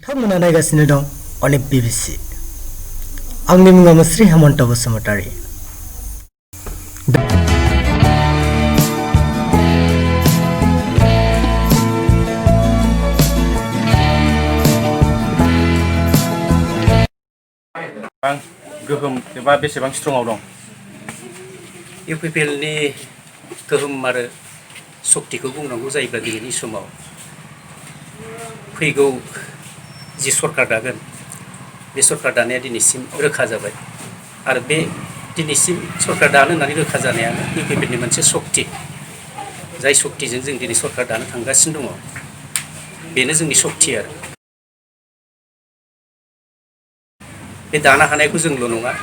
नोंथांमोना नायगासिनो दं अनेक बिबिसि आंनि मुङा मुस्रि हेमन्त बसुमतारी गोहोम एबा बेसेबां स्ट्रंआव दं इउपिपिएलनि गोहोम आरो सक्तिखौ बुंनांगौ जायोब्ला दिनैनि समाव फैगौ जि सरकार दागोन बे सरकार दानाया दिनैसिम रोखा जाबाय आरो बे दिनैसिम सरकार दानो होननानै रोखा जानायानो इउपिपिएलनि मोनसे सक्ति जाय सक्तिजों जों दिनै सरकार दानो थांगासिनो दङ बेनो जोंनि सक्ति आरो बे दानो हानायखौ जोंल' नङा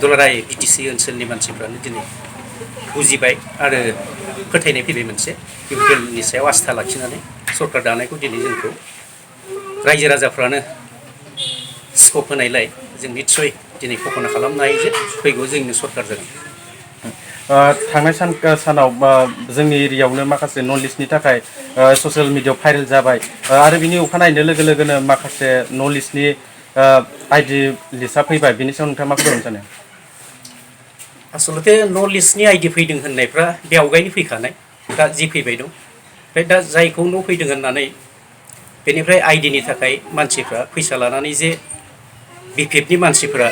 दुलाराय बिटिसि ओनसोलनि मानसिफ्रानो दिनै बुजिबाय आरो फोथायनाय फैबाय मोनसे इउपिपिएलनि सायाव आस्था लाखिनानै सरकार दानायखौ दिनै जोंखौ रायजो राजाफ्रानो स्कप होनायलाय जों निस्सय दिनै घोषणा खालामनो हायो जे फैगौ जोंनि सरकार जागोन थांनाय सानाव जोंनि एरियायावनो माखासे नन लिस्टनि थाखाय ससियेल मिडियायाव भाइरेल जाबाय आरो बिनि अखानायैनो लोगो लोगोनो माखासे नन लिस्टनि आइडि लिस्टआ फैबाय बिनि सायाव नोंथाङा मा फोरमायनो सानो आसलते न' लिस्टनि आइडि फैदों होननायफ्रा बे आवगायनो फैखानाय दा जि फैबाय दं ओमफ्राय दा जायखौ न' फैदों होननानै बेनिफ्राय आइडिनि थाखाय मानसिफ्रा फैसा लानानै जे बिपिएफनि मानसिफ्रा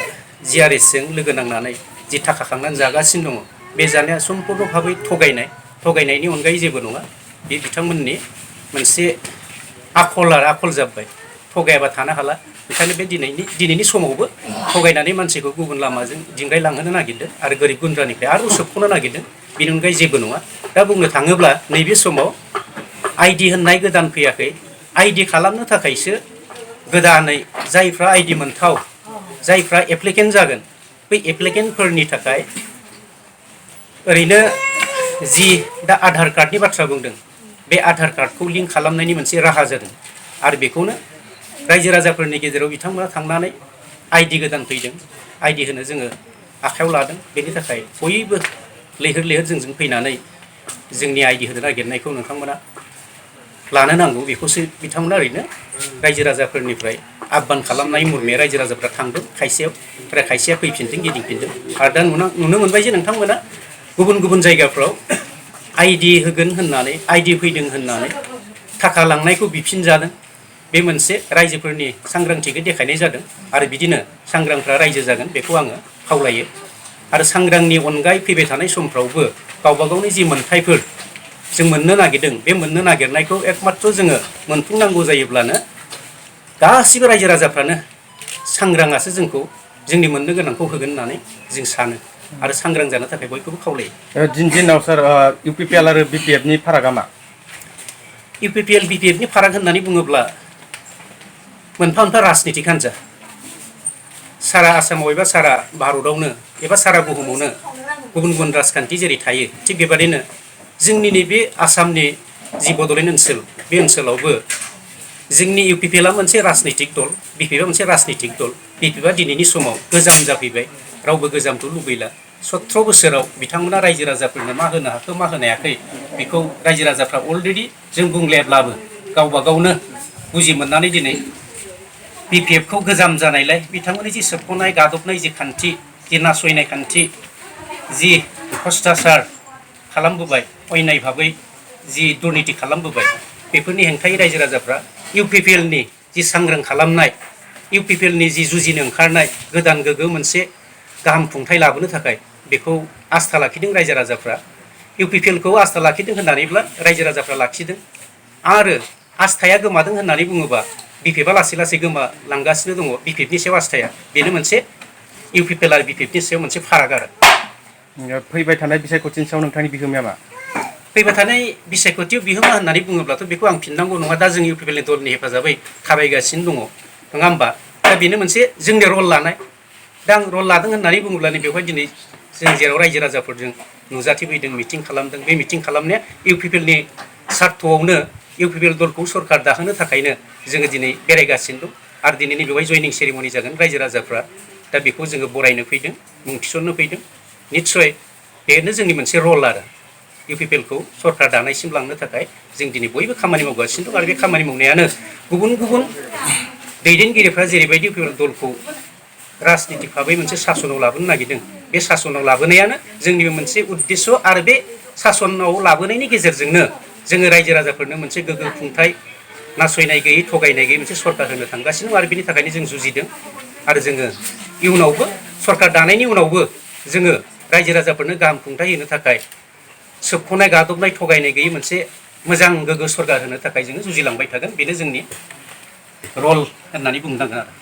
जिआरएसजों लोगो नांनानै जि थाखा खांनानै जागासिनो दङ बे जानाया सम्पुर्ण भाबै थगायनायनि अनगायै जेबो नङा बे बिथांमोननि मोनसे आखल जाबाय थगायाबा थानो हाला ओंखायनो बे दिनैनि समावबो थगायनानै मानसिखौ गुबुन लामाजों दिंगायलांहोनो नागिरदों आरो गोरिब गुन्द्रानिफ्राय आरो सोबख'नो नागिरदों बेनि अनगायै जेबो नङा दा बुंनो थाङोब्ला नैबे समाव आइडि होननाय गोदान फैयाखै आइडि खालामनो थाखायसो गोदानै जायफ्रा आइडि मोनथाव जायफ्रा एप्लिकेन्ट जागोन बै एप्लिकेन्टफोरनि थाखाय ओरैनो जि दा आधार कार्डनि बाथ्रा बुंदों बे आधार कार्डखौ लिंक खालामनायनि मोनसे राहा जादों आरो बेखौनो रायजो राजाफोरनि गेजेराव बिथांमोना थांनानै आइडि गोदान फैदों आइडि होनो जोङो आखायाव लादों बेनि थाखाय बयबो लैहोर लैहोर जोंजों फैनानै जोंनि आइडि होनो नागिरनायखौ नोंथांमोना लानो नांगौ बेखौसो बिथांमोना ओरैनो रायजो राजाफोरनिफ्राय आह्वान खालामनाय मुर्मे रायजो राजाफ्रा थांदों खायसेयाव ओमफ्राय खायसेया फैफिनदों गिदिंफिनदों आरो दा नुनो मोनबाय जे नोंथांमोना गुबुन गुबुन जायगाफ्राव आइडि होगोन होननानै आइडि फैदों होननानै थाखा लांनायखौ बिफिनजादों बे मोनसे रायजोफोरनि सांग्रांथिखौ देखायनाय जादों आरो बिदिनो सांग्रांफ्रा रायजो जागोन बेखौ आङो खावलायो आरो सांग्रांनि अनगायै फैबाय थानाय समफ्रावबो गावबा गावनि जि मोन्थायफोर जों मोननो नागिरदों बे मोननो नागिरनायखौ एकमात्र जोङो मोनफुंनांगौ जायोब्लानो गासिबो रायजो राजाफ्रानो सांग्राङासो जोंखौ जोंनि मोननो गोनांखौ होगोन होननानै जों सानो आरो सांग्रां जानो थाखाय बयखौबो खावलायो दिनाव सार इउपिपिएल आरो बिपिएफनि फारागा मा इउपिपिएल बिपिएफनि फाराग होननानै बुङोब्ला मोनफा मोनफा राजनितिक हान्जा सारा आसामाव एबा सारा भारतआवनो एबा सारा बुहुमावनो गुबुन गुबुन राजखान्थि जेरै थायो थिग बेबादिनो जोंनि नैबे आसामनि जि बड'लेण्ड ओनसोल बे ओनसोलावबो जोंनि इउपिपिएलआ मोनसे राजनितिक दल बिपिएफआ मोनसे राजनितिक दल बिपिएफआ दिनैनि समाव गोजाम जाफैबाय रावबो गोजामखौ लुबैला 17 बोसोराव बिथांमोना रायजो राजाफोरनो मा होनो हाखो मा होनो हायाखै बेखौ रायजो राजाफ्रा अलरेडि जों बुंलायाब्लाबो गावबा गावनो बुजि मोननानै दिनै बिपिएफखौ गोजाम जानायलाय बिथांमोननि जि सोबख'नाय गादबनाय जि खान्थि जि नासयनाय खान्थि जि भ्रष्टाचार खालामबोबाय अयनाय भाबै जि दुर्निति खालामबोबाय बेफोरनि हेंथायै रायजो राजाफ्रा इउपिपिएलनि जि सांग्रां खालामनाय इउपिपिएलनि जि जुजिनो ओंखारनाय गोदान गोग्गो मोनसे गाहाम खुंथाय लाबोनो थाखाय बेखौ आस्था लाखिदों रायजो राजाफ्रा इउपिपिएलखौ आस्था लाखिदों होननानैब्ला रायजो राजाफ्रा लाखिदों आरो आस्थाया गोमादों होननानै बुङोबा बिपिएफआ लासै लासै गोमालांगासिनो दङ बिपिएफनि सायाव आस्थाया बेनो मोनसे इउपिपिएल आरो बिपिएफनि सायाव मोनसे फाराग आरो फैबाय थानाय बिसायख'थिनि सायाव नोंथांनि बिहोमाया मा फैबाय थानाय बिसायख'थियाव बिहोमा होननानै बुङोब्लाथ' बेखौ आं फिननांगौ नङा दा जों इउपिपिएलनि दलनि हेफाजाबै थाबायगासिनो दङ नङा होमबा दा बेनो मोनसे जोंनि रल लानाय दा आं रल लादों होननानै बुङोब्लानो बेवहाय दिनै जों जेराव रायजो राजाफोरजों नुजाथिफैदों मिटिं खालामदों बे मिटिं खालामनाया इउपिपिएलनि सार्थआवनो इउपिपिएल दलखौ सरकार दाहोनो थाखायनो जोङो दिनै बेरायगासिनो दं आरो दिनैनि बेवहाय जयनिं सेरेमनि जागोन रायजो राजाफ्रा दा बेखौ जोङो बरायनो फैदों मुं थिसननो फैदों निस्सय बेनो जोंनि मोनसे रल आरो इउपिपिएलखौ सरकार दानायसिम लांनो थाखाय जों दिनै बयबो खामानि मावगासिनो दं आरो बे खामानि मावनायानो गुबुन गुबुन दैदेनगिरिफ्रा जेरैबायदि दलखौ राजनितिक भाबै मोनसे सासनाव लाबोनो नागिरदों बे सासनाव लाबोनायानो जोंनिबो मोनसे उद्देश्य आरो बे सासनाव लाबोनायनि गेजेरजोंनो जोङो रायजो राजाफोरनो मोनसे गोग्गो खुंथाय नासयनाय गैयै थगायनाय गैयै मोनसे सरकार होनो थांगासिनो दं आरो बिनि थाखायनो जों जुजिदों आरो जोङो इयुनावबो सरकार दानायनि उनावबो जोङो रायजो राजाफोरनो गाहाम खुंथाय होनो थाखाय सोबख'नाय गादबनाय थगायनाय गैयै मोनसे मोजां गोग्गो सरकार होनो थाखाय जोङो जुजिलांबाय थागोन बेनो जोंनि रल होननानै बुंनांगोन आरो